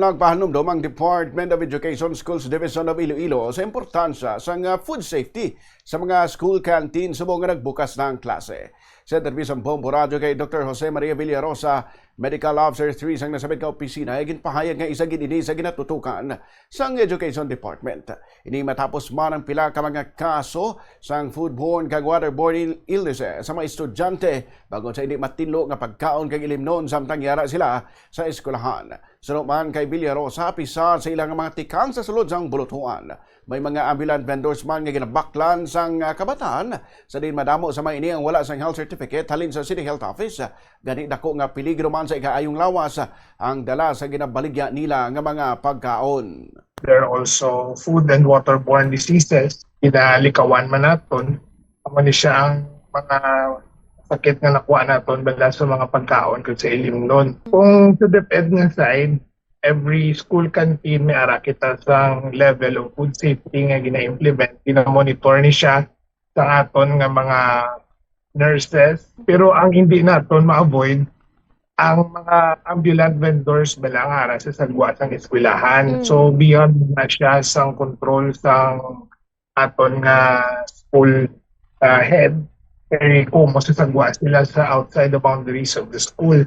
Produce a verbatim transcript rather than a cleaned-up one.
Nagpahanumdom ang Department of Education Schools Division of Iloilo sa importansya sang, ah, food safety sa mga school canteen subong nga nagbukas na ang klase. Sa interbisang Bombo Radyo kay Doktor Jose Maria Villarosa, Medical Officer three sang nasabit nga opisina, ay ginpahayag nga isa gid ini sa ginatutukan sang Education Department. Ini matapos man ang pila ka mga kaso sang foodborne kag waterborne il-, illnesses sa mga estudyante bangod sa hindi matinlo nga pagkaon kag ilimnon samtang yara sila sa eskwelahan. Suno man kay Villarosa, apisar sa ilang mga tikang sa sulod sang bulutuan. May mga ambulant vendors man nga ginabaklan sang, ah, kabataan, sa diin madamo sa mga ini ang wala sang health certificate halin sa City Health Office. Gani, dako nga peligro man sa ikaayong lawas ang dala sa ginabaligya nila nga mga pagkaon. There are also food and waterborne diseases, kinalikawan man naton. Amo ni siya ang mga sakit nga nakuha naton bala sa mga pagkaon kag sa ilimnon. Kung sa DepEd nga side, every school canteen may ara kita sang level of food safety nga gina-implement, gina-monitor ni siya sa aton nga mga nurses. Pero ang hindi naton ma-avoid ang mga ambulant vendors bala nga ara sa sagwa sang eskwelahan. Mm. So, beyond na siya sang control sang aton nga school, ah, head, kay kumo sa sagwa sila sa outside the boundaries of the school.